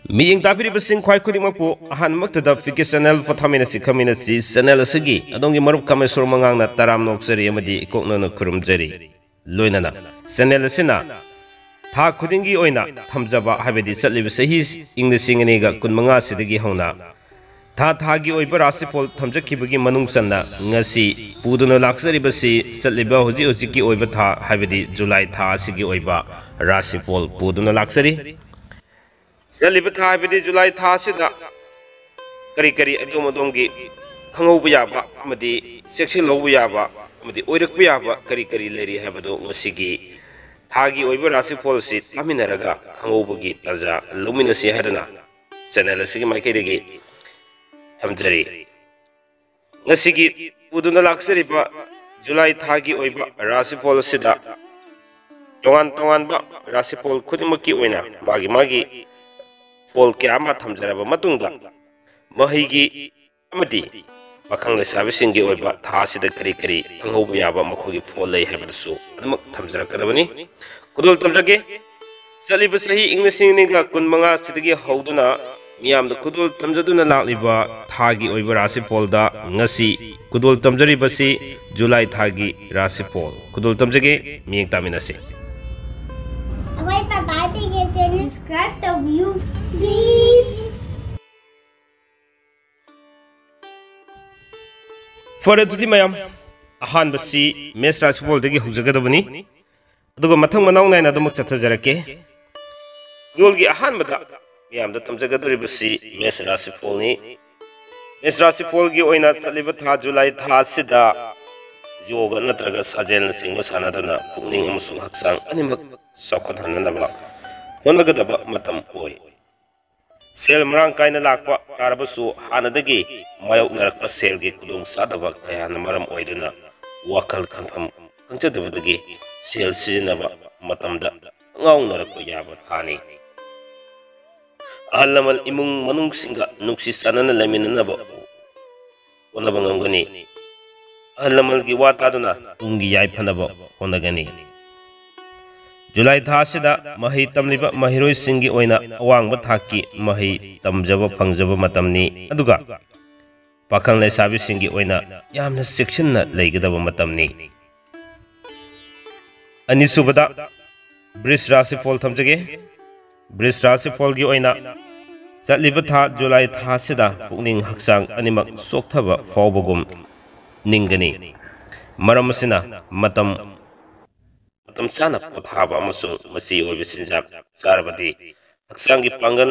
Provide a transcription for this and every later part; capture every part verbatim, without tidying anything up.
ꯃꯤꯠꯌꯦꯡ ꯇꯥꯕꯤꯔꯤꯕꯁꯤꯡ ꯈ꯭ꯋꯥꯏ ꯈꯨꯗꯤꯡꯃꯛꯄꯨ ꯑꯍꯥꯟꯕꯃꯛꯇꯗ ꯐꯤꯀꯦ ꯆꯦꯅꯦꯜ ꯐꯣꯊꯥꯃꯤꯟꯅꯁꯤ ꯈꯪꯃꯤꯟꯅꯁꯤ ꯆꯦꯅꯦꯜ ꯑꯁꯤꯒꯤ ꯑꯗꯣꯝꯒꯤ ꯃꯔꯨꯞ ꯀꯥꯃꯦꯁꯣꯔ ꯃꯉꯥꯡꯅ ꯇꯔꯥꯝꯅ ꯑꯣꯛꯆꯔꯤ ꯑꯃꯗꯤ ꯏꯀꯣꯛꯅꯅ ꯈꯨꯔꯨꯝꯖꯔꯤ꯫ ꯂꯣꯏꯅꯅ ꯆꯦꯅꯦꯜ ꯑꯁꯤꯅ ꯊꯥ ꯈꯨꯗꯤꯡꯒꯤ ꯑꯣꯏꯅ ꯊꯝꯖꯕ, ꯍꯥꯏꯕꯗꯤ ꯆꯠꯂꯤꯕ ꯆꯍꯤ ꯏꯪ ꯂꯤꯁꯤꯡ ꯑꯅꯤꯒ ꯀꯨꯟꯃꯉꯥ ꯑꯁꯤꯗꯒꯤ ꯍꯧꯅ ꯊꯥ ꯊꯥꯒꯤ ꯑꯣꯏꯕ ꯔꯥꯁꯤꯐꯣꯜ ꯊꯝꯖꯈꯤꯕꯒꯤ ꯃꯅꯨꯡ ꯆꯟꯅ ꯉꯁꯤ ꯄꯨꯗꯨꯅ ꯂꯥꯛꯆꯔꯤꯕꯁꯤ ꯆꯠꯂꯤꯕ ꯍꯧꯖꯤꯛ ꯍꯧꯖꯤꯛꯀꯤ ꯑꯣꯏꯕ ꯊꯥ, ꯍꯥꯏꯕꯗꯤ ꯖꯨꯂꯥꯏ ꯊꯥ ꯑꯁꯤꯒꯤ ꯑꯣꯏꯕ ꯔꯥꯁꯤꯐꯣꯜ ꯄꯨꯗꯨꯅ ꯂꯥꯛꯆꯔꯤ꯫ ꯆꯠꯂꯤꯕ ꯊꯥ, ꯍꯥꯏꯕꯗꯤ ꯖꯨꯂꯥꯏ ꯊꯥ ꯑꯁꯤꯗ ꯀꯔꯤ ꯀꯔꯤ ꯑꯗꯣꯝ ꯑꯗꯣꯝꯒꯤ ꯈꯪꯍꯧꯕ ꯌꯥꯕ ꯑꯃꯗꯤ ꯆꯦꯛꯁꯤꯜꯍꯧꯕ ꯌꯥꯕ ꯑꯃꯗꯤ ꯑꯣꯏꯔꯛꯄ ꯌꯥꯕ ꯀꯔꯤ ꯀꯔꯤ ꯂꯩꯔꯤ ꯍꯥꯏꯕꯗꯨ ꯉꯁꯤꯒꯤ ꯊꯥꯒꯤ ꯑꯣꯏꯕ ꯔꯥꯁꯤꯐꯣꯜ ꯑꯁꯤ ꯇꯥꯃꯤꯟꯅꯔꯒ ꯈꯪꯍꯧꯕꯒꯤ ꯇꯥꯟꯖꯥ ꯂꯧꯃꯤꯟꯅꯁꯤ ꯍꯥꯏꯗꯨꯅ ꯆꯦꯅꯦꯜ ꯑꯁꯤꯒꯤ ꯃꯥꯏꯀꯩꯗꯒꯤ ꯊꯝꯖꯔꯤ꯫ ꯉꯁꯤꯒꯤ ꯄꯨꯗꯨꯅ ꯂꯥꯛꯆꯔꯤꯕ ꯖꯨꯂꯥꯏ ꯊꯥꯒꯤ ꯑꯣꯏꯕ ꯔꯥꯁꯤꯐꯣꯜ ꯑꯁꯤꯗ ꯇꯣꯉꯥꯟ ꯇꯣꯉꯥꯟꯕ ꯔꯥꯁꯤꯐꯣꯜ ꯈꯨꯗꯤꯡꯃꯛꯀꯤ ꯑꯣꯏꯅ ꯃꯥꯒꯤ ꯃꯥꯒꯤ ꯐꯣꯜ ꯀꯌꯥ ꯑꯃ ꯊꯝꯖꯔꯕ ꯃꯇꯨꯡꯗ ꯃꯍꯩꯒꯤ ꯑꯃꯗꯤ ꯄꯥꯈꯪ ꯂꯩꯁꯥꯕꯤꯁꯤꯡꯒꯤ ꯑꯣꯏꯕ ꯊꯥ ꯑꯁꯤꯗ ꯀꯔꯤ ꯀꯔꯤ ꯈꯪꯍꯧꯕ ꯌꯥꯕ ꯃꯈꯣꯏꯒꯤ ꯐꯣꯜ ꯂꯩ ꯍꯥꯏꯕꯗꯨꯁꯨ ꯑꯗꯨꯃꯛ ꯊꯝꯖꯔꯛꯀꯗꯕꯅꯤ꯫ ꯈꯨꯗꯣꯜ ꯇꯝꯖꯒꯦ꯫ ꯆꯠꯂꯤꯕ ꯆꯍꯤ ꯏꯪ ꯂꯤꯁꯤꯡ ꯑꯅꯤꯒ ꯀꯨꯟꯃꯉꯥ ꯑꯁꯤꯗꯒꯤ ꯍꯧꯗꯨꯅ ꯃꯤꯌꯥꯝꯗ ꯈꯨꯗꯣꯜ ꯇꯝꯖꯗꯨꯅ ꯂꯥꯛꯂꯤꯕ ꯊꯥꯒꯤ ꯑꯣꯏꯕ ꯔꯥꯁꯤꯐꯣꯜꯗ ꯉꯁꯤ ꯈꯨꯗꯣꯜ ꯇꯝꯖꯔꯤꯕꯁꯤ ꯖꯨꯂꯥꯏ ꯊꯥꯒꯤ ꯔꯥꯁꯤꯐꯣꯜ꯫ ꯈꯨꯗꯣꯜ ꯇꯝꯖꯒꯦ, ꯃꯤꯠꯌꯦꯡ ꯇꯥꯃꯤꯟꯅꯁꯤ꯫ ꯑꯩꯈꯣꯏ ꯄꯄꯥꯁꯤꯡꯒꯤ ꯆꯦꯅꯦꯜ ꯁꯕꯁꯀ꯭ꯔꯥꯏꯕ ꯇꯧꯕꯤꯌꯨ, ꯄ꯭ꯂꯤꯖ꯫ ꯐꯔꯦ, ꯑꯗꯨꯗꯤ ꯃꯌꯥꯝ, ꯑꯍꯥꯟꯕꯁꯤ ꯃꯦꯁ ꯔꯥꯁꯤꯐꯣꯜꯗꯒꯤ ꯍꯧꯖꯒꯗꯕꯅꯤ꯫ ꯑꯗꯨꯒ ꯃꯊꯪ ꯃꯅꯥꯎ ꯅꯥꯏꯅ ꯑꯗꯨꯃꯛ ꯆꯠꯊꯖꯔꯛꯀꯦ꯫ ꯈꯨꯗꯣꯜꯒꯤ ꯑꯍꯥꯟꯕꯗ ꯃꯤꯌꯥꯝꯗ ꯇꯝꯖꯒꯗꯧꯔꯤꯕꯁꯤ ꯃꯦꯁ ꯔꯥꯁꯤꯐꯣꯜꯅꯤ꯫ ꯃꯦꯁ ꯔꯥꯁꯤꯐꯣꯜꯒꯤ ꯑꯣꯏꯅ ꯆꯠꯂꯤꯕ ꯊꯥ ꯖꯨꯂꯥꯏ ꯊꯥ ꯑꯁꯤꯗ ꯌꯣꯒ ꯅꯠꯇ꯭ꯔꯒ ꯁꯥꯖꯦꯜꯅꯆꯤꯡꯕ ꯁꯥꯟꯅꯗꯨꯅ ꯄꯨꯛꯅꯤꯡ ꯑꯃꯁꯨꯡ ꯍꯛꯆꯥꯡ ꯑꯅꯤꯃꯛ ꯆꯥꯎꯈꯠꯍꯟꯅꯅꯕ ꯍꯣꯠꯅꯒꯗꯕ ꯃꯇꯝ ꯑꯣꯏ꯫ ꯁꯦꯜ ꯃꯔꯥꯡ ꯀꯥꯏꯅ ꯂꯥꯛꯄ ꯇꯥꯔꯕꯁꯨ ꯍꯥꯟꯅꯗꯒꯤ ꯃꯥꯌꯣꯛꯅꯔꯛꯄ ꯁꯦꯜꯒꯤ ꯈꯨꯗꯣꯡꯆꯥꯗꯕ ꯀꯌꯥꯅ ꯃꯔꯝ ꯑꯣꯏꯗꯨꯅ ꯋꯥꯈꯜ ꯈꯟꯐꯝ ꯈꯪꯖꯗꯕꯗꯒꯤ ꯁꯦꯜ ꯁꯤꯖꯤꯟꯅꯕ ꯃꯇꯝꯗ ꯉꯥꯎꯅꯔꯛꯄ ꯌꯥꯕ ꯊꯥꯅꯤ꯫ ꯑꯍꯜ ꯂꯃꯟ ꯏꯃꯨꯡ ꯃꯅꯨꯡꯁꯤꯡꯒ ꯅꯨꯡꯁꯤ ꯆꯥꯟꯅꯅ ꯂꯩꯃꯤꯟꯅꯅꯕ ꯍꯣꯠꯅꯕ ꯉꯝꯒꯅꯤ꯫ ꯑꯍꯜ ꯂꯃꯟꯒꯤ ꯋꯥ ꯇꯥꯗꯨꯅ ꯇꯨꯡꯒꯤ ꯌꯥꯏꯐꯅꯕ ꯍꯣꯠꯅꯒꯅꯤ꯫ ꯖꯨꯂꯥꯏ ꯊꯥ ꯑꯁꯤꯗ ꯃꯍꯩ ꯇꯝꯂꯤꯕ ꯃꯍꯩꯔꯣꯏꯁꯤꯡꯒꯤ ꯑꯣꯏꯅ ꯑꯋꯥꯡꯕ ꯊꯥꯛꯀꯤ ꯃꯍꯩ ꯇꯝꯖꯕ ꯐꯪꯖꯕ ꯃꯇꯝꯅꯤ, ꯑꯗꯨꯒ ꯄꯥꯈꯪ ꯂꯩꯁꯥꯕꯤꯁꯤꯡꯒꯤ ꯑꯣꯏꯅ ꯌꯥꯝꯅ ꯆꯦꯛꯁꯤꯟꯅ ꯂꯩꯒꯗꯕ ꯃꯇꯝꯅꯤ꯫ ꯑꯅꯤꯁꯨꯕꯗ ꯕ꯭ꯔꯤꯖ ꯔꯥꯁꯤꯐꯣꯜ ꯊꯝꯖꯒꯦ꯫ ꯕ꯭ꯔꯤꯖ ꯔꯥꯁꯤꯐꯣꯜꯒꯤ ꯑꯣꯏꯅ ꯆꯠꯂꯤꯕ ꯊꯥ ꯖꯨꯂꯥꯏ ꯊꯥ ꯑꯁꯤꯗ ꯄꯨꯛꯅꯤꯡ ꯍꯛꯆꯥꯡ ꯑꯅꯤꯃꯛ ꯆꯣꯛꯊꯕ ꯐꯥꯎꯕꯒꯨꯝ ꯅꯤꯡꯒꯅꯤ꯫ ꯃꯔꯝ ꯑꯁꯤꯅ ꯃꯇꯝ, ꯃꯇꯝ ꯆꯥꯅ ꯄꯣꯊꯥꯕ ꯑꯃꯁꯨꯡ ꯃꯆꯤ ꯑꯣꯏꯕ ꯆꯤꯟꯖꯥꯛ ꯆꯥꯔꯕꯗꯤ ꯍꯛꯆꯥꯡꯒꯤ ꯄꯥꯡꯒꯜ,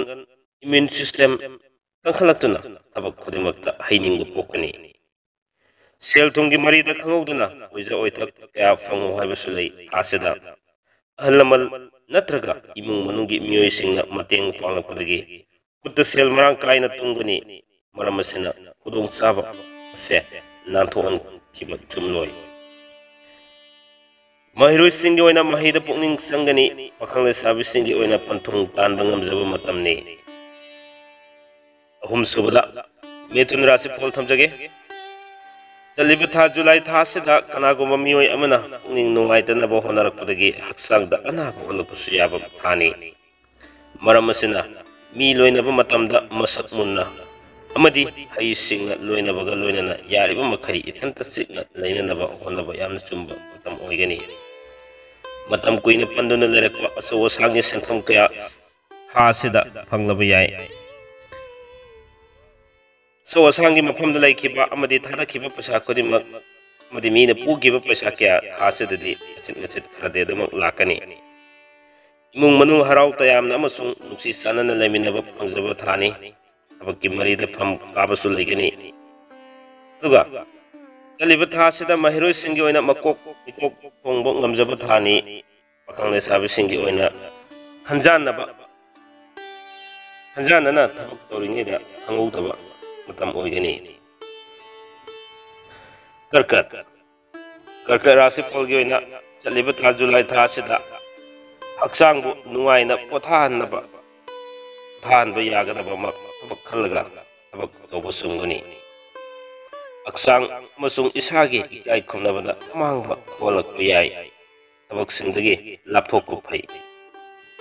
ꯏꯝꯃ꯭ꯌꯨꯟ ꯁꯤꯁꯇꯦꯝ ꯀꯟꯈꯠꯂꯛꯇꯨꯅ ꯊꯕꯛ ꯈꯨꯗꯤꯡꯃꯛꯇ ꯍꯩꯅꯤꯡꯕ ꯄꯣꯛꯀꯅꯤ꯫ ꯁꯦꯜ ꯊꯨꯝꯒꯤ ꯃꯔꯤꯗ ꯈꯪꯍꯧꯗꯅ ꯑꯣꯏꯖ ꯑꯣꯏꯊꯛ ꯀꯌꯥ ꯐꯪꯉꯨ ꯍꯥꯏꯕꯁꯨ ꯂꯩ꯫ ꯊꯥꯁꯤꯗ ꯑꯍꯜ ꯂꯃꯟ ꯅꯠꯇ꯭ꯔꯒ ꯏꯃꯨꯡ ꯃꯅꯨꯡꯒꯤ ꯃꯤꯑꯣꯏꯁꯤꯡꯅ ꯃꯇꯦꯡ ꯄꯥꯡꯂꯛꯄꯗꯒꯤ ꯈꯨꯠꯇ ꯁꯦꯜ ꯃꯔꯥꯡ ꯀꯥꯏꯅ ꯇꯨꯡꯒꯅꯤ꯫ ꯃꯔꯝ ꯑꯁꯤꯅ ꯈꯨꯗꯣꯡꯆꯥꯕ ꯑꯁꯦ ꯅꯥꯟꯊꯣꯛꯍꯟꯈꯤꯕ ꯆꯨꯝꯂꯣꯏ꯫ ꯃꯍꯩꯔꯣꯏꯁꯤꯡꯒꯤ ꯑꯣꯏꯅ ꯃꯍꯩꯗ ꯄꯨꯛꯅꯤꯡ ꯆꯪꯒꯅꯤ꯫ ꯄꯥꯈꯪ ꯂꯩꯁꯥꯕꯤꯁꯤꯡꯒꯤ ꯑꯣꯏꯅ ꯄꯟꯊꯨꯡ ꯇꯥꯟꯕ ꯉꯝꯖꯕ ꯃꯇꯝꯅꯤ꯫ ꯑꯍꯨꯝꯁꯨꯕꯗ ꯃꯤꯊꯨꯟ ꯔꯥꯁꯤꯐꯣꯜ ꯊꯝꯖꯒꯦ꯫ ꯆꯠꯂꯤꯕ ꯊꯥ ꯖꯨꯂꯥꯏ ꯊꯥ ꯑꯁꯤꯗ ꯀꯅꯥꯒꯨꯝꯕ ꯃꯤꯑꯣꯏ ꯑꯃꯅ ꯄꯨꯛꯅꯤꯡ ꯅꯨꯡꯉꯥꯏꯇꯅꯕ ꯍꯣꯠꯅꯔꯛꯄꯗꯒꯤ ꯍꯛꯆꯥꯡꯗ ꯑꯅꯥꯕ ꯑꯣꯜꯂꯛꯄꯁꯨ ꯌꯥꯕ ꯊꯥꯅꯤ꯫ ꯃꯔꯝ ꯑꯁꯤꯅ ꯃꯤ ꯂꯣꯏꯅꯕ ꯃꯇꯝꯗ ꯃꯁꯛ ꯃꯨꯟꯅ ꯑꯃꯗꯤ ꯍꯩꯁꯤꯡꯅ ꯂꯣꯏꯅꯕꯒ ꯂꯣꯏꯅꯅ ꯌꯥꯔꯤꯕ ꯃꯈꯩ ꯏꯊꯟꯇ ꯆꯤꯛꯅ ꯂꯩꯅꯅꯕ ꯍꯣꯠꯅꯕ ꯌꯥꯝꯅ ꯆꯨꯝꯕ ꯃꯇꯝ ꯑꯣꯏꯒꯅꯤ꯫ ꯃꯇꯝ ꯀꯨꯏꯅ ꯄꯟꯗꯨꯅ ꯂꯩꯔꯛꯄ ꯑꯆꯧ ꯑꯁꯥꯡꯒꯤ ꯁꯦꯟꯐꯝ ꯀꯌꯥ ꯊꯥ ꯑꯁꯤꯗ ꯐꯪꯂꯕ ꯌꯥꯏ꯫ ꯑꯆꯧ ꯑꯁꯥꯡꯒꯤ ꯃꯐꯝꯗ ꯂꯩꯈꯤꯕ ꯑꯃꯗꯤ ꯊꯥꯗꯈꯤꯕ ꯄꯩꯁꯥ ꯈꯨꯗꯤꯡꯃꯛ ꯑꯃꯗꯤ ꯃꯤꯅ ꯄꯨꯈꯤꯕ ꯄꯩꯁꯥ ꯀꯌꯥ ꯊꯥ ꯑꯁꯤꯗꯗꯤ ꯑꯆꯤꯠ ꯃꯆꯤꯠ ꯈꯔꯗꯤ ꯑꯗꯨꯃꯛ ꯂꯥꯛꯀꯅꯤ꯫ ꯏꯃꯨꯡ ꯃꯅꯨꯡ ꯍꯔꯥꯎ ꯇꯌꯥꯝꯅ ꯑꯃꯁꯨꯡ ꯅꯨꯡꯁꯤ ꯆꯥꯟꯅꯅ ꯂꯩꯃꯤꯟꯅꯕ ꯐꯪꯖꯕ ꯊꯥꯅꯤ꯫ ꯊꯕꯛꯀꯤ ꯃꯔꯤꯗ ꯐꯝ ꯀꯥꯕꯁꯨ ꯂꯩꯒꯅꯤ꯫ ꯑꯗꯨꯒ ꯆꯠꯂꯤꯕ ꯊꯥ ꯑꯁꯤꯗ ꯃꯍꯩꯔꯣꯏꯁꯤꯡꯒꯤ ꯑꯣꯏꯅ ꯃꯀꯣꯛ ꯃꯤꯀꯣꯛ ꯊꯣꯡꯕ ꯉꯝꯖꯕ ꯊꯥꯅꯤ꯫ ꯄꯥꯈꯪ ꯂꯩꯁꯥꯕꯤꯁꯤꯡꯒꯤ ꯑꯣꯏꯅ ꯈꯟꯖꯥꯟꯅꯕ, ꯈꯟꯖꯥꯟꯅꯅ ꯊꯕꯛ ꯇꯧꯔꯤꯉꯩꯗ ꯈꯪꯍꯧꯗꯕ ꯃꯇꯝ ꯑꯣꯏꯒꯅꯤ꯫ ꯀꯔꯀꯠ, ꯀꯔꯀꯠ ꯔꯥꯁꯤꯐꯣꯜꯒꯤ ꯑꯣꯏꯅ ꯆꯠꯂꯤꯕ ꯊꯥ ꯖꯨꯂꯥꯏ ꯊꯥ ꯑꯁꯤꯗ ꯍꯛꯆꯥꯡꯕꯨ ꯅꯨꯡꯉꯥꯏꯅ ꯄꯣꯊꯥꯍꯟꯅꯕ, ꯄꯣꯊꯥꯍꯟꯕ ꯌꯥꯒꯗꯕ ꯃ-, ꯊꯕꯛ ꯈꯜꯂꯒ ꯊꯕꯛ ꯇꯧꯕ ꯆꯨꯝꯒꯅꯤ꯫ ꯍꯛꯆꯥꯡ ꯑꯃꯁꯨꯡ ꯏꯁꯥꯒꯤ ꯏꯀꯥꯏ ꯈꯨꯝꯅꯕꯗ ꯑꯃꯥꯡꯕ ꯊꯣꯛꯍꯜꯂꯛꯄ ꯌꯥꯏ꯫ ꯊꯕꯛꯁꯤꯡꯗꯒꯤ ꯂꯥꯞꯊꯣꯛꯄ ꯐꯩ꯫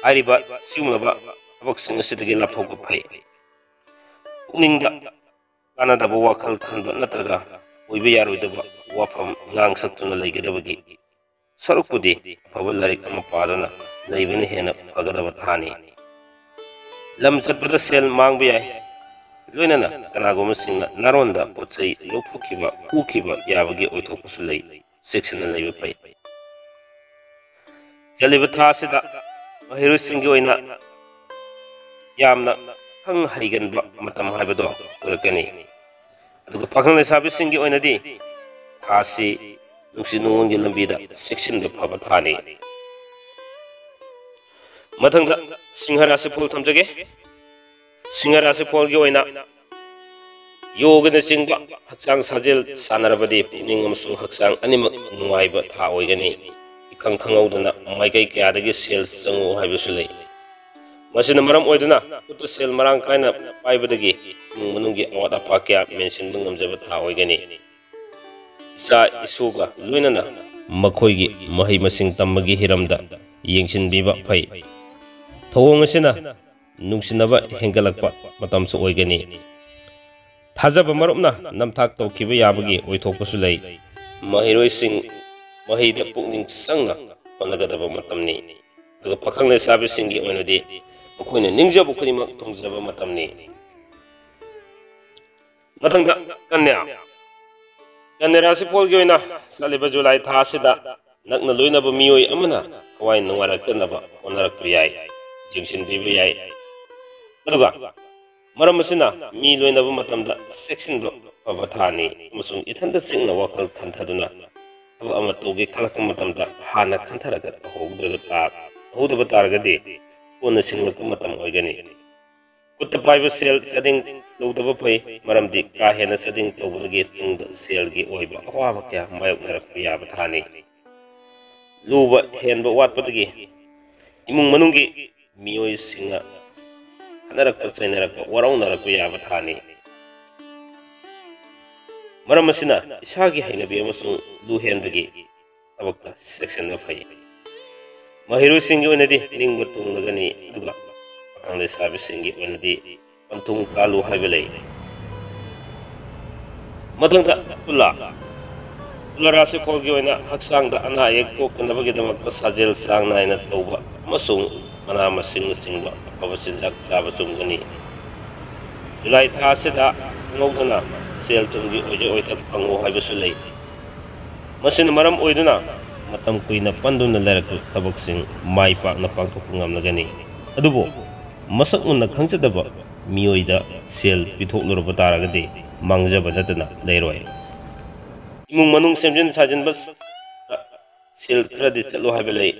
ꯍꯥꯏꯔꯤꯕ ꯁꯤꯒꯨꯝꯂꯕ ꯊꯕꯛꯁꯤꯡ ꯑꯁꯤꯗꯒꯤ ꯂꯥꯞꯊꯣꯛꯄ ꯐꯩ꯫ ꯄꯨꯛꯅꯤꯡꯗ ꯀꯥꯟꯅꯗꯕ ꯋꯥꯈꯜ ꯈꯟꯕ ꯅꯠꯇ꯭ꯔꯒ ꯑꯣꯏꯕ ꯌꯥꯔꯣꯏꯗꯕ ꯋꯥꯐꯝ ꯉꯥꯡ ꯁꯛꯇꯨꯅ ꯂꯩꯒꯗꯕꯒꯤ ꯁꯔꯨꯛꯄꯨꯗꯤ ꯑꯐꯕ ꯂꯥꯏꯔꯤꯛ ꯑꯃ ꯄꯥꯗꯨꯅ ꯂꯩꯕꯅ ꯍꯦꯟꯅ ꯐꯒꯗꯕ ꯊꯥꯅꯤ꯫ ꯂꯝ ꯆꯠꯄꯗ ꯁꯦꯜ ꯃꯥꯡꯕ ꯌꯥꯏ꯫ ꯂꯣꯏꯅꯅ ꯀꯅꯥꯒꯨꯝꯕꯁꯤꯡꯅ ꯅꯥꯔꯣꯟꯗ ꯄꯣꯠ ꯆꯩ ꯂꯧꯊꯣꯛꯈꯤꯕ, ꯍꯨꯈꯤꯕ ꯌꯥꯕꯒꯤ ꯑꯣꯏꯊꯣꯛꯄꯁꯨ ꯂꯩ꯫ ꯆꯦꯛꯁꯤꯟꯅ ꯂꯩꯕ ꯐꯩ꯫ ꯆꯠꯂꯤꯕ ꯊꯥ ꯑꯁꯤꯗ ꯃꯍꯩꯔꯣꯏꯁꯤꯡꯒꯤ ꯑꯣꯏꯅ ꯌꯥꯝꯅ ꯈꯪ ꯍꯩꯒꯟꯕ ꯃꯇꯝ ꯍꯥꯏꯕꯗꯣ ꯑꯣꯏꯔꯛꯀꯅꯤ꯫ ꯑꯗꯨꯒ ꯄꯥꯈꯪ ꯂꯩꯁꯥꯕꯤꯁꯤꯡꯒꯤ ꯑꯣꯏꯅꯗꯤ ꯊꯥꯁꯤ ꯅꯨꯡꯁꯤ ꯅꯨꯡꯉꯣꯟꯒꯤ ꯂꯝꯕꯤꯗ ꯆꯦꯛꯁꯤꯟꯕ ꯐꯕ ꯊꯥꯅꯤ꯫ ꯃꯊꯪꯗ ꯁꯤꯡꯍ ꯔꯥꯁꯤꯐꯣꯜ ꯊꯝꯖꯒꯦ꯫ ꯁꯤꯡꯍ ꯔꯥꯁꯤꯐꯣꯜꯒꯤ ꯑꯣꯏꯅ ꯌꯣꯒꯅꯆꯤꯡꯕ ꯍꯛꯆꯥꯡ ꯁꯥꯖꯦꯜ ꯁꯥꯟꯅꯔꯕꯗꯤ ꯄꯨꯛꯅꯤꯡ ꯑꯃꯁꯨꯡ ꯍꯛꯆꯥꯡ ꯑꯅꯤꯃꯛ ꯅꯨꯡꯉꯥꯏꯕ ꯊꯥ ꯑꯣꯏꯒꯅꯤ꯫ ꯏꯈꯪ ꯈꯪꯍꯧꯗꯅ ꯃꯥꯏꯀꯩ ꯀꯌꯥꯗꯒꯤ ꯁꯦꯜ ꯆꯪꯉꯨ ꯍꯥꯏꯕꯁꯨ ꯂꯩ꯫ ꯃꯁꯤꯅ ꯃꯔꯝ ꯑꯣꯏꯗꯨꯅ ꯈꯨꯠꯇ ꯁꯦꯜ ꯃꯔꯥꯡ ꯀꯥꯏꯅ ꯄꯥꯏꯕꯗꯒꯤ ꯏꯃꯨꯡ ꯃꯅꯨꯡꯒꯤ ꯑꯋꯥꯠ ꯑꯄꯥ ꯀꯌꯥ ꯃꯦꯟꯁꯤꯟꯕ ꯉꯝꯖꯕ ꯊꯥ ꯑꯣꯏꯒꯅꯤ꯫ ꯏꯆꯥ ꯏꯁꯨꯒ ꯂꯣꯏꯅꯅ ꯃꯈꯣꯏꯒꯤ ꯃꯍꯩ ꯃꯁꯤꯡ ꯇꯝꯕꯒꯤ ꯍꯤꯔꯝꯗ ꯌꯦꯡꯁꯤꯟꯕꯤꯕ ꯐꯩ꯫ ꯊꯧꯑꯣꯡ ꯑꯁꯤꯅ ꯅꯨꯡꯁꯤꯅꯕ ꯍꯦꯟꯒꯠꯂꯛꯄ ꯃꯇꯝꯁꯨ ꯑꯣꯏꯒꯅꯤ꯫ ꯊꯥꯖꯕ ꯃꯔꯨꯞꯅ ꯅꯝꯊꯥꯛ ꯇꯧꯈꯤꯕ ꯌꯥꯕꯒꯤ ꯑꯣꯏꯊꯣꯛꯄꯁꯨ ꯂꯩ꯫ ꯃꯍꯩꯔꯣꯏꯁꯤꯡ ꯃꯍꯩꯗ ꯄꯨꯛꯅꯤꯡ ꯆꯪꯅ ꯍꯣꯠꯅꯒꯗꯕ ꯃꯇꯝꯅꯤ꯫ ꯑꯗꯨꯒ ꯄꯥꯈꯪ ꯂꯩꯁꯥꯕꯤꯁꯤꯡꯒꯤ ꯑꯣꯏꯅꯗꯤ ꯃꯈꯣꯏꯅ ꯅꯤꯡꯖꯕ ꯈꯨꯗꯤꯡꯃꯛ ꯊꯨꯡꯖꯕ ꯃꯇꯝꯅꯤ꯫ ꯃꯊꯪꯗ ꯀꯟꯌꯥ꯫ ꯀꯟꯌꯥ ꯔꯥꯁꯤꯐꯣꯜꯒꯤ ꯑꯣꯏꯅ ꯆꯠꯂꯤꯕ ꯖꯨꯂꯥꯏ ꯊꯥ ꯑꯁꯤꯗ ꯅꯛꯅ ꯂꯣꯏꯅꯕ ꯃꯤꯑꯣꯏ ꯑꯃꯅ ꯊꯋꯥꯏ ꯅꯨꯡꯉꯥꯏꯔꯛꯇꯅꯕ ꯍꯣꯠꯅꯔꯛꯄ ꯌꯥꯏ, ꯌꯦꯡꯁꯤꯟꯕꯤꯕ ꯌꯥꯏ꯫ ꯑꯗꯨꯒ ꯃꯔꯝ ꯑꯁꯤꯅ ꯃꯤ ꯂꯣꯏꯅꯕ ꯃꯇꯝꯗ ꯆꯦꯛꯁꯤꯟꯕ ꯐꯕ ꯊꯥꯅꯤ ꯑꯃꯁꯨꯡ ꯏꯊꯟꯇ ꯆꯤꯛꯅ ꯋꯥꯈꯜ ꯈꯟꯊꯗꯨꯅ ꯊꯕꯛ ꯑꯃ ꯇꯧꯒꯦ ꯈꯜꯂꯛꯄ ꯃꯇꯝꯗ ꯍꯥꯟꯅ ꯈꯟꯊꯔꯒ ꯇꯧꯍꯧꯗ꯭ꯔꯕ ꯇꯥ-, ꯇꯧꯍꯧꯗꯕ ꯇꯥꯔꯒꯗꯤ ꯀꯣꯟꯅ ꯁꯤꯡꯂꯛꯄ ꯃꯇꯝ ꯑꯣꯏꯒꯅꯤ꯫ ꯈꯨꯠꯇ ꯄꯥꯏꯕ ꯁꯦꯜ ꯆꯥꯗꯤꯡ ꯇꯧꯗꯕ ꯐꯩ, ꯃꯔꯝꯗꯤ ꯀꯥ ꯍꯦꯟꯅ ꯆꯥꯗꯤꯡ ꯇꯧꯕꯗꯒꯤ ꯇꯨꯡꯗ ꯁꯦꯜꯒꯤ ꯑꯣꯏꯕ ꯑꯋꯥꯕ ꯀꯌꯥ ꯃꯥꯌꯣꯛꯅꯔꯛꯄ ꯌꯥꯕ ꯊꯥꯅꯤ꯫ ꯂꯨꯕ ꯍꯦꯟꯕ ꯋꯥꯠꯄꯗꯒꯤ ꯏꯃꯨꯡ ꯃꯅꯨꯡꯒꯤ ꯃꯤꯑꯣꯏꯁꯤꯡꯅ ꯈꯠꯅꯔꯛꯄ ꯆꯩꯅꯔꯛꯄ ꯋꯥꯔꯧꯅꯔꯛꯄ ꯌꯥꯕ ꯊꯥꯅꯤ꯫ ꯃꯔꯝ ꯑꯁꯤꯅ ꯏꯁꯥꯒꯤ ꯍꯩꯅꯕꯤ ꯑꯃꯁꯨꯡ ꯂꯨ ꯍꯦꯟꯕꯒꯤ ꯊꯕꯛꯇ ꯆꯦꯛꯁꯤꯟꯕ ꯐꯩ꯫ ꯃꯍꯩꯔꯣꯏꯁꯤꯡꯒꯤ ꯑꯣꯏꯅꯗꯤ ꯅꯤꯡꯕ ꯇꯨꯡꯂꯒꯅꯤ, ꯑꯗꯨꯒ ꯄꯥꯈꯪ ꯂꯩꯁꯥꯕꯤꯁꯤꯡꯒꯤ ꯑꯣꯏꯅꯗꯤ ꯄꯟꯊꯨꯡ ꯀꯥꯜꯂꯨ ꯍꯥꯏꯕ ꯂꯩ꯫ ꯃꯊꯪꯗ ꯇꯨꯂꯥ꯫ ꯇꯨꯂꯥ ꯔꯥꯁꯤꯐꯣꯜꯒꯤ ꯑꯣꯏꯅ ꯍꯛꯆꯥꯡꯗ ꯑꯅꯥ ꯑꯌꯦꯛ ꯊꯣꯛꯇꯅꯕꯒꯤꯗꯃꯛꯇ ꯁꯥꯖꯦꯜ ꯆꯥꯡ ꯅꯥꯏꯅ ꯇꯧꯕ ꯑꯃꯁꯨꯡ ꯃꯅꯥ ꯃꯁꯤꯡꯅꯆꯤꯡꯕ ꯑꯐꯕ ꯆꯤꯟꯖꯥꯛ ꯆꯥꯕ ꯆꯨꯝꯒꯅꯤ꯫ ꯖꯨꯂꯥꯏ ꯊꯥ ꯑꯁꯤꯗ ꯈꯪꯍꯧꯗꯅ ꯁꯦꯜ ꯊꯨꯝꯒꯤ ꯑꯣꯏꯖ ꯑꯣꯏꯊꯛ ꯐꯪꯉꯨ ꯍꯥꯏꯕꯁꯨ ꯂꯩ꯫ ꯃꯁꯤꯅ ꯃꯔꯝ ꯑꯣꯏꯗꯨꯅ ꯃꯇꯝ ꯀꯨꯏꯅ ꯄꯟꯗꯨꯅ ꯂꯩꯔꯛꯄ ꯊꯕꯛꯁꯤꯡ ꯃꯥꯏ ꯄꯥꯛꯅ ꯄꯥꯡꯊꯣꯛꯄ ꯉꯝꯂꯒꯅꯤ꯫ ꯑꯗꯨꯕꯨ ꯃꯁꯛ ꯃꯨꯟꯅ ꯈꯪꯖꯗꯕ ꯃꯤꯑꯣꯏꯗ ꯁꯦꯜ ꯄꯤꯊꯣꯛꯂꯨꯔꯕ ꯇꯥꯔꯒꯗꯤ ꯃꯥꯡꯖꯕ ꯅꯠꯇꯅ ꯂꯩꯔꯣꯏ꯫ ꯏꯃꯨꯡ ꯃꯅꯨꯡ ꯁꯦꯝꯖꯤꯟ ꯁꯥꯖꯤꯟꯕ ꯁꯦꯜ ꯈꯔꯗꯤ ꯆꯠꯂꯨ ꯍꯥꯏꯕ ꯂꯩ꯫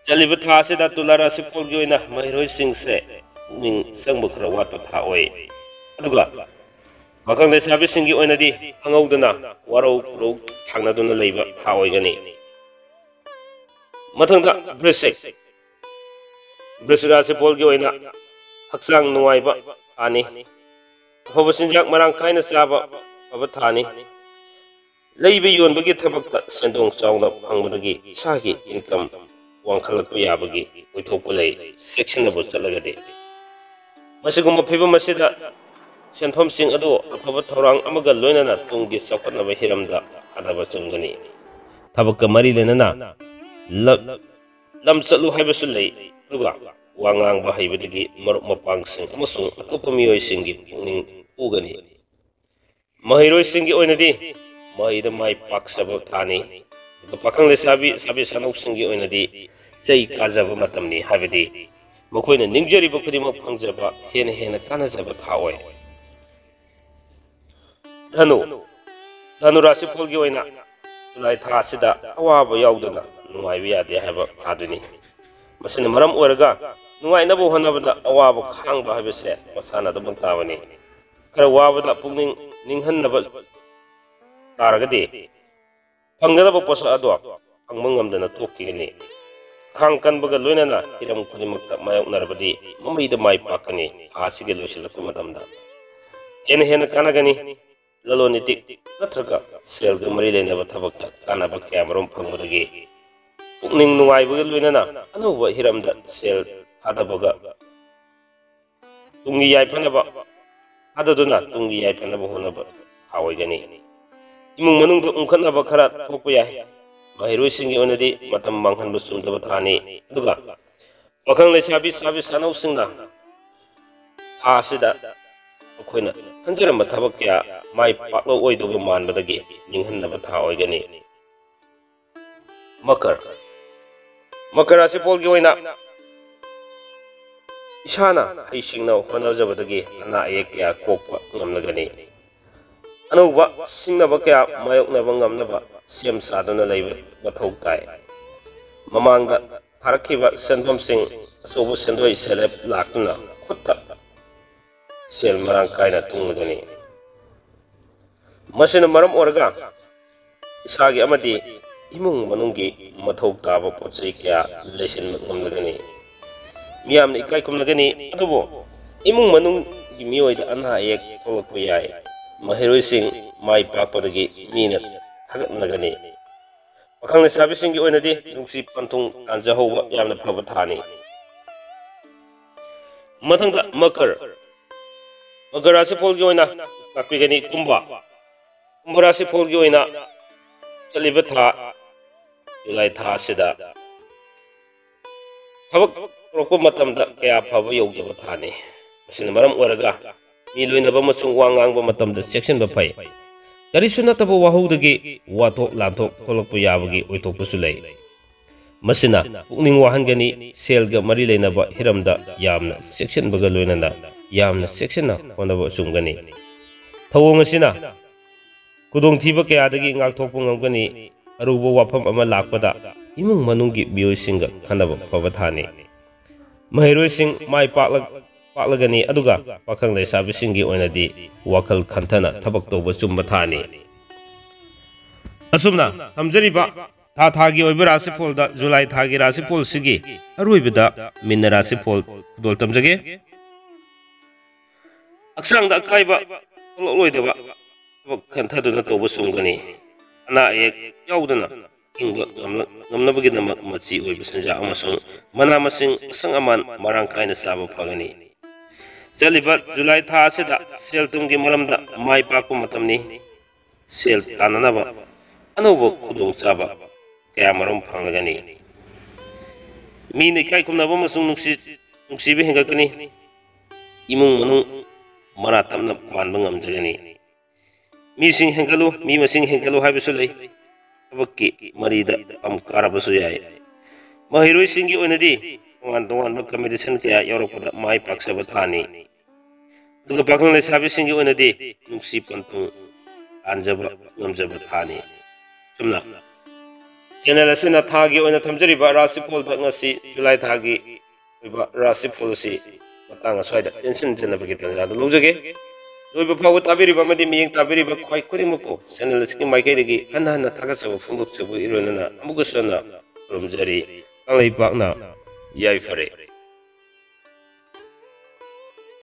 ꯆꯠꯂꯤꯕ ꯊꯥ ꯑꯁꯤꯗ ꯇꯨꯂꯥ ꯔꯥꯁꯤꯐꯣꯜꯒꯤ ꯑꯣꯏꯅ ꯃꯍꯩꯔꯣꯏꯁꯤꯡꯁꯦ ꯄꯨꯛꯅꯤꯡ ꯆꯪꯕ ꯈꯔ ꯋꯥꯠꯄ ꯊꯥ ꯑꯣꯏ꯫ ꯑꯗꯨꯒ ꯄꯥꯈꯪ ꯂꯩꯁꯥꯕꯤꯁꯤꯡꯒꯤ ꯑꯣꯏꯅꯗꯤ ꯈꯪꯍꯧꯗꯅ ꯋꯥꯔꯧ ꯄꯨꯔꯧ ꯊꯥꯡꯅꯗꯨꯅ ꯂꯩꯕ ꯊꯥ ꯑꯣꯏꯒꯅꯤ꯫ ꯃꯊꯪꯗ ꯕ꯭ꯔꯤꯁꯤꯛ꯫ ꯕ꯭ꯔꯤꯁꯤꯛ ꯔꯥꯁꯤꯐꯣꯜꯒꯤ ꯑꯣꯏꯅ ꯍꯛꯆꯥꯡ ꯅꯨꯡꯉꯥꯏꯕ ꯊꯥꯅꯤ꯫ ꯑꯐꯕ ꯆꯤꯟꯖꯥꯛ ꯃꯔꯥꯡ ꯀꯥꯏꯅ ꯆꯥꯕ ꯑꯐꯕ ꯊꯥꯅꯤ꯫ ꯂꯩꯕ ꯌꯣꯟꯕꯒꯤ ꯊꯕꯛꯇ ꯁꯦꯟꯗꯣꯡ ꯆꯥꯎꯅ ꯐꯪꯕꯗꯒꯤ ꯏꯁꯥꯒꯤ ꯏꯟꯀꯝ ꯋꯥꯡꯈꯠꯂꯛꯄ ꯌꯥꯕꯒꯤ ꯑꯣꯏꯊꯣꯛꯄ ꯂꯩ, ꯆꯦꯛꯁꯤꯟꯅꯕ ꯆꯠꯂꯒꯗꯤ꯫ ꯃꯁꯤꯒꯨꯝꯕ ꯐꯤꯕꯝ ꯑꯁꯤꯗ ꯁꯦꯟꯐꯝꯁꯤꯡ ꯑꯗꯨ ꯑꯐꯕ ꯊꯧꯔꯥꯡ ꯑꯃꯒ ꯂꯣꯏꯅꯅ ꯇꯨꯡꯒꯤ ꯆꯥꯎꯈꯠꯅꯕ ꯍꯤꯔꯝꯗ ꯊꯥꯗꯕ ꯆꯨꯝꯒꯅꯤ꯫ ꯊꯕꯛꯀ ꯃꯔꯤ ꯂꯩꯅꯅ ꯂ-, ꯂꯝ ꯆꯠꯂꯨ ꯍꯥꯏꯕꯁꯨ ꯂꯩ, ꯑꯗꯨꯒ ꯋꯥ ꯉꯥꯡꯕ ꯍꯩꯕꯗꯒꯤ ꯃꯔꯨꯞ ꯃꯄꯥꯡꯁꯤꯡ ꯑꯃꯁꯨꯡ ꯑꯇꯣꯞꯄ ꯃꯤꯑꯣꯏꯁꯤꯡꯒꯤ ꯄꯨꯛꯅꯤꯡ ꯍꯨꯒꯅꯤ꯫ ꯃꯍꯩꯔꯣꯏꯁꯤꯡꯒꯤ ꯑꯣꯏꯅꯗꯤ ꯃꯍꯩꯗ ꯃꯥꯏ ꯄꯥꯛꯆꯕ ꯊꯥꯅꯤ꯫ ꯑꯗꯨꯒ ꯄꯥꯈꯪ ꯂꯩꯁꯥꯕꯤ, ꯁꯥꯕꯤ ꯁꯥꯅꯧꯁꯤꯡꯒꯤ ꯑꯣꯏꯅꯗꯤ ꯆꯩ ꯀꯥꯖꯕ ꯃꯇꯝꯅꯤ, ꯍꯥꯏꯕꯗꯤ ꯃꯈꯣꯏꯅ ꯅꯤꯡꯖꯔꯤꯕ ꯈꯨꯗꯤꯡꯃꯛ ꯐꯪꯖꯕ, ꯍꯦꯟꯅ ꯍꯦꯟꯅ ꯀꯥꯟꯅꯖꯕ ꯊꯥ ꯑꯣꯏ꯫ ꯙꯅꯨ꯫ ꯙꯅꯨ ꯔꯥꯁꯤꯐꯣꯜꯒꯤ ꯑꯣꯏꯅ ꯖꯨꯂꯥꯏ ꯊꯥ ꯑꯁꯤꯗ ꯑꯋꯥꯕ ꯌꯥꯎꯗꯅ ꯅꯨꯡꯉꯥꯏꯕ ꯌꯥꯗꯦ ꯍꯥꯏꯕ ꯊꯥꯗꯨꯅꯤ꯫ ꯃꯁꯤꯅ ꯃꯔꯝ ꯑꯣꯏꯔꯒ ꯅꯨꯡꯉꯥꯏꯅꯕ ꯍꯣꯠꯅꯕꯗ ꯑꯋꯥꯕ ꯈꯥꯡꯕ ꯍꯥꯏꯕꯁꯦ ꯃꯁꯥꯅ ꯑꯗꯨꯃꯛ ꯇꯥꯕꯅꯤ꯫ ꯈꯔ ꯋꯥꯕꯗ ꯄꯨꯛꯅꯤꯡ ꯅꯤꯡꯍꯟꯅꯕ ꯇꯥꯔꯒꯗꯤ ꯐꯪꯒꯗꯕ ꯄꯣꯠꯁꯛ ꯑꯗꯣ ꯐꯪꯕ ꯉꯝꯗꯅ ꯇꯣꯛꯈꯤꯒꯅꯤ꯫ ꯈꯥꯡ ꯀꯟꯕꯒ ꯂꯣꯏꯅꯅ ꯍꯤꯔꯝ ꯈꯨꯗꯤꯡꯃꯛꯇ ꯃꯥꯌꯣꯛꯅꯔꯕꯗꯤ ꯃꯃꯩꯗ ꯃꯥꯏ ꯄꯥꯛꯀꯅꯤ꯫ ꯊꯥ ꯑꯁꯤꯒꯤ ꯂꯣꯏꯁꯤꯜꯂꯛꯄ ꯃꯇꯝꯗ ꯍꯦꯟꯅ ꯍꯦꯟꯅ ꯀꯥꯟꯅꯒꯅꯤ꯫ ꯂꯂꯣꯟ ꯏꯇꯤꯛ ꯅꯠꯇ꯭ꯔꯒ ꯁꯦꯜꯒ ꯃꯔꯤ ꯂꯩꯅꯕ ꯊꯕꯛꯇ ꯀꯥꯟꯅꯕ ꯀꯌꯥꯃꯔꯨꯝ ꯐꯪꯕꯗꯒꯤ ꯄꯨꯛꯅꯤꯡ ꯅꯨꯡꯉꯥꯏꯕꯒ ꯂꯣꯏꯅꯅ ꯑꯅꯧꯕ ꯍꯤꯔꯝꯗ ꯁꯦꯜ ꯊꯥꯗꯕꯒ ꯇꯨꯡꯒꯤ ꯌꯥꯏꯐꯅꯕ, ꯊꯥꯗꯗꯨꯅ ꯇꯨꯡꯒꯤ ꯌꯥꯏꯐꯅꯕ ꯍꯣꯠꯅꯕ ꯊꯥ ꯑꯣꯏꯒꯅꯤ꯫ ꯏꯃꯨꯡ ꯃꯅꯨꯡꯗ ꯎꯪꯈꯠꯅꯕ ꯈꯔ ꯊꯣꯛꯄ ꯌꯥꯏ꯫ ꯃꯍꯩꯔꯣꯏꯁꯤꯡꯒꯤ ꯑꯣꯏꯅꯗꯤ ꯃꯇꯝ ꯃꯥꯡꯍꯟꯕ ꯆꯨꯝꯗꯕ ꯊꯥꯅꯤ꯫ ꯑꯗꯨꯒ ꯄꯥꯈꯪ ꯂꯩꯁꯥꯕꯤ ꯆꯥꯕꯤ ꯁꯥꯅꯧꯁꯤꯡꯅ ꯊꯥ ꯑꯁꯤꯗ ꯑꯩꯈꯣꯏꯅ ꯈꯟꯖꯔꯝꯕ ꯊꯕꯛ ꯀꯌꯥ ꯃꯥꯏ ꯄꯥꯛꯂꯛꯑꯣꯏꯗꯧꯕ ꯃꯥꯟꯕꯗꯒꯤ ꯅꯤꯡꯍꯟꯅꯕ ꯊꯥ ꯑꯣꯏꯒꯅꯤ꯫ ꯃꯀꯔ, ꯃꯀꯔ ꯔꯥꯁꯤꯐꯣꯜꯒꯤ ꯑꯣꯏꯅ ꯏꯁꯥꯅ ꯍꯩꯁꯤꯡꯅ ꯍꯣꯠꯅꯖꯕꯗꯒꯤ ꯑꯅꯥ ꯑꯌꯦꯛ ꯀꯌꯥ ꯀꯣꯛꯄ ꯉꯝꯂꯒꯅꯤ꯫ ꯑꯅꯧꯕ ꯁꯤꯡꯅꯕ ꯀꯌꯥ ꯃꯥꯌꯣꯛꯅꯕ ꯉꯝꯅꯕ ꯁꯦꯝ ꯁꯥꯗꯨꯅ ꯂꯩꯕ ꯃꯊꯧ ꯇꯥꯏ꯫ ꯃꯃꯥꯡꯗ ꯊꯥꯔꯛꯈꯤꯕ ꯁꯦꯟꯐꯝꯁꯤꯡ, ꯑꯆꯧꯕ ꯁꯦꯟꯗꯣꯏ ꯁꯦꯂꯦꯞ ꯂꯥꯛꯇꯨꯅ ꯈꯨꯠꯇ ꯁꯦꯜ ꯃꯔꯥꯡ ꯀꯥꯏꯅ ꯇꯨꯡꯂꯒꯅꯤ꯫ ꯃꯁꯤꯅ ꯃꯔꯝ ꯑꯣꯏꯔꯒ ꯏꯁꯥꯒꯤ ꯑꯃꯗꯤ ꯏꯃꯨꯡ ꯃꯅꯨꯡꯒꯤ ꯃꯊꯧ ꯇꯥꯕ ꯄꯣꯠ ꯆꯩ ꯀꯌꯥ ꯂꯩꯁꯤꯟꯕ ꯉꯝꯂꯒꯅꯤ꯫ ꯃꯤꯌꯥꯝꯅ ꯏꯀꯥꯏ ꯈꯨꯝꯅꯒꯅꯤ, ꯑꯗꯨꯕꯨ ꯏꯃꯨꯡ ꯃꯅꯨꯡꯒꯤ ꯃꯤꯑꯣꯏꯗ ꯑꯅꯥ ꯑꯌꯦꯛ ꯊꯣꯛꯂꯛꯄ ꯌꯥꯏ꯫ ꯃꯍꯩꯔꯣꯏꯁꯤꯡ ꯃꯥꯏ ꯄꯥꯛꯄꯗꯒꯤ ꯃꯤꯅ ꯊꯥꯒꯠꯅꯒꯅꯤ꯫ ꯄꯥꯈꯪ ꯂꯩꯁꯥꯕꯤꯁꯤꯡꯒꯤ ꯑꯣꯏꯅꯗꯤ ꯅꯨꯡꯁꯤ ꯄꯟꯊꯨꯡ ꯇꯥꯟꯖꯍꯧꯕ ꯌꯥꯝꯅ ꯐꯕ ꯊꯥꯅꯤ꯫ ꯃꯊꯪꯗ ꯃꯀꯔ, ꯃꯀꯔ ꯔꯥꯁꯤꯐꯣꯜꯒꯤ ꯑꯣꯏꯅ ꯇꯥꯛꯄꯤꯒꯅꯤ ꯀꯨꯝꯚ꯫ ꯀꯨꯝꯚ ꯔꯥꯁꯤꯐꯣꯜꯒꯤ ꯑꯣꯏꯅ ꯆꯠꯂꯤꯕ ꯊꯥ ꯖꯨꯂꯥꯏ ꯊꯥ ꯑꯁꯤꯗ ꯊꯕꯛ ꯇꯧꯔꯛꯄ ꯃꯇꯝꯗ ꯀꯌꯥ ꯐꯕ ꯌꯧꯗꯕ ꯊꯥꯅꯤ꯫ ꯃꯁꯤꯅ ꯃꯔꯝ ꯑꯣꯏꯔꯒ ꯃꯤ ꯂꯣꯏꯅꯕ ꯑꯃꯁꯨꯡ ꯋꯥ ꯉꯥꯡꯕ ꯃꯇꯝꯗ ꯆꯦꯛꯁꯤꯟꯕ ꯐꯩ꯫ ꯀꯔꯤꯁꯨ ꯅꯠꯇꯕ ꯋꯥꯍꯧꯗꯒꯤ ꯋꯥꯊꯣꯛ ꯂꯥꯟꯊꯣꯛ ꯊꯣꯛꯂꯛꯄ ꯌꯥꯕꯒꯤ ꯑꯣꯏꯊꯣꯛꯄꯁꯨ ꯂꯩ꯫ ꯃꯁꯤꯅ ꯄꯨꯛꯅꯤꯡ ꯋꯥꯍꯟꯒꯅꯤ꯫ ꯁꯦꯜꯒ ꯃꯔꯤ ꯂꯩꯅꯕ ꯍꯤꯔꯝꯗ ꯌꯥꯝꯅ ꯆꯦꯛꯁꯤꯟꯕꯒ ꯂꯣꯏꯅꯅ ꯌꯥꯝꯅ ꯆꯦꯛꯁꯤꯟꯅ ꯍꯣꯠꯅꯕ ꯆꯨꯝꯒꯅꯤ꯫ ꯊꯧꯑꯣꯡ ꯑꯁꯤꯅ ꯈꯨꯗꯣꯡꯊꯤꯕ ꯀꯌꯥꯗꯒꯤ ꯉꯥꯛꯊꯣꯛꯄ ꯉꯝꯒꯅꯤ꯫ ꯑꯔꯨꯕ ꯋꯥꯐꯝ ꯑꯃ ꯂꯥꯛꯄꯗ ꯏꯃꯨꯡ ꯃꯅꯨꯡꯒꯤ ꯃꯤꯑꯣꯏꯁꯤꯡꯒ ꯈꯟꯅꯕ ꯐꯕ ꯊꯥꯅꯤ꯫ ꯃꯍꯩꯔꯣꯏꯁꯤꯡ ꯃꯥꯏ ꯄꯥꯛꯂ-, ꯄꯥꯛꯂꯒꯅꯤ, ꯑꯗꯨꯒ ꯄꯥꯈꯪ ꯂꯩꯁꯥꯕꯤꯁꯤꯡꯒꯤ ꯑꯣꯏꯅꯗꯤ ꯋꯥꯈꯜ ꯈꯟꯊꯅ ꯊꯕꯛ ꯇꯧꯕ ꯆꯨꯝꯕ ꯊꯥꯅꯤ꯫ ꯑꯁꯨꯝꯅ ꯊꯝꯖꯔꯤꯕ ꯊꯥ ꯊꯥꯒꯤ ꯑꯣꯏꯕ ꯔꯥꯁꯤꯐꯣꯜꯗ ꯖꯨꯂꯥꯏ ꯊꯥꯒꯤ ꯔꯥꯁꯤꯐꯣꯜꯁꯤꯒꯤ ꯑꯔꯣꯏꯕꯗ ꯃꯤꯟꯅ ꯔꯥꯁꯤꯐꯣꯜ ꯈꯨꯗꯣꯜ ꯇꯝꯖꯒꯦ꯫ ꯍꯛꯆꯥꯡꯗ ꯑꯀꯥꯏꯕ ꯊꯣꯛꯂꯛꯂꯣꯏꯗꯕ ꯊꯕꯛ ꯈꯟꯊꯗꯨꯅ ꯇꯧꯕ ꯆꯨꯝꯒꯅꯤ꯫ ꯑꯅꯥ ꯑꯌꯦꯛ ꯌꯥꯎꯗꯅ ꯍꯤꯡꯕ ꯉꯝꯅ-, ꯉꯝꯅꯕꯒꯤꯗꯃꯛ ꯃꯆꯤ ꯑꯣꯏꯕ ꯆꯤꯟꯖꯥꯛ ꯑꯃꯁꯨꯡ ꯃꯅꯥ ꯃꯁꯤꯡ ꯑꯁꯪ ꯑꯃꯥꯟ ꯃꯔꯥꯡ ꯀꯥꯏꯅ ꯆꯥꯕ ꯐꯒꯅꯤ꯫ ꯆꯠꯂꯤꯕ ꯖꯨꯂꯥꯏ ꯊꯥ ꯑꯁꯤꯗ ꯁꯦꯜ ꯊꯨꯝꯒꯤ ꯃꯔꯝꯗ ꯃꯥꯏ ꯄꯥꯛꯄ ꯃꯇꯝꯅꯤ꯫ ꯁꯦꯜ ꯇꯥꯟꯅꯅꯕ ꯑꯅꯧꯕ ꯈꯨꯗꯣꯡꯆꯥꯕ ꯀꯌꯥ ꯃꯔꯨꯝ ꯐꯪꯂꯒꯅꯤ꯫ ꯃꯤꯅ ꯏꯀꯥꯏ ꯈꯨꯝꯅꯕ ꯑꯃꯁꯨꯡ ꯅꯨꯡꯁꯤ-, ꯅꯨꯡꯁꯤꯕ ꯍꯦꯟꯒꯠꯀꯅꯤ꯫ ꯏꯃꯨꯡ ꯃꯅꯨꯡ ꯃꯔꯥ ꯇꯞꯅ ꯄꯥꯟꯕ ꯉꯝꯖꯒꯅꯤ꯫ ꯃꯤꯁꯤꯡ ꯍꯦꯟꯒꯠꯂꯨ, ꯃꯤ ꯃꯁꯤꯡ ꯍꯦꯟꯒꯠꯂꯨ ꯍꯥꯏꯕꯁꯨ ꯂꯩ꯫ ꯊꯕꯛꯀꯤ ꯃꯔꯤꯗ ꯐꯝ ꯀꯥꯔꯕꯁꯨ ꯌꯥꯏ꯫ ꯃꯍꯩꯔꯣꯏꯁꯤꯡꯒꯤ ꯑꯣꯏꯅꯗꯤ ꯇꯣꯉꯥꯟ ꯇꯣꯉꯥꯟꯕ competition ꯀꯌꯥ ꯌꯥꯎꯔꯛꯄꯗ ꯃꯥꯏ ꯄꯥꯛꯆꯕ ꯊꯥꯅꯤ꯫ ꯑꯗꯨꯒ ꯄꯥꯈꯪ ꯂꯩꯁꯥꯕꯤꯁꯤꯡꯒꯤ ꯑꯣꯏꯅꯗꯤ ꯅꯨꯡꯁꯤ ꯄꯟꯊꯨꯡ ꯄꯥꯟꯖꯕ ꯉꯝꯖꯕ ꯊꯥꯅꯤ꯫ ꯁꯨꯝꯅ channel ꯑꯁꯤꯅ ꯊꯥꯒꯤ ꯑꯣꯏꯅ ꯊꯝꯖꯔꯤꯕ ꯔꯥꯁꯤꯐꯣꯜꯗ ꯉꯁꯤ ꯖꯨꯂꯥꯏ ꯊꯥꯒꯤ ꯑꯣꯏꯕ ꯔꯥꯁꯤꯐꯣꯜ ꯑꯁꯤ ꯃꯇꯥꯡ ꯑꯁ꯭ꯋꯥꯏꯗ ꯇꯦꯟꯁꯤꯟꯖꯅꯕꯒꯤ ꯇꯥꯟꯖꯥꯗꯨ ꯂꯧꯖꯒꯦ꯫ ꯂꯣꯏꯕ ꯐꯥꯎꯕ ꯇꯥꯕꯤꯔꯤꯕ ꯑꯃꯗꯤ ꯃꯤꯠꯌꯦꯡ ꯇꯥꯕꯤꯔꯤꯕ ꯈ꯭ꯋꯥꯏ ꯈꯨꯗꯤꯡꯃꯛꯄꯨ channel ꯑꯁꯤꯒꯤ ꯃꯥꯏꯀꯩꯗꯒꯤ ꯍꯟꯅ ꯍꯟꯅ ꯊꯥꯒꯠꯆꯕ ꯐꯣꯡꯗꯣꯛꯆꯕ ꯏꯔꯣꯏꯅꯅ ꯑꯃꯨꯛꯀꯁꯨ ꯍꯟꯅ ꯈꯨꯔꯨꯝꯖꯔꯤ꯫ ꯀꯪꯂꯩꯄꯥꯛꯅ ꯌꯥꯏꯐꯔꯦ꯫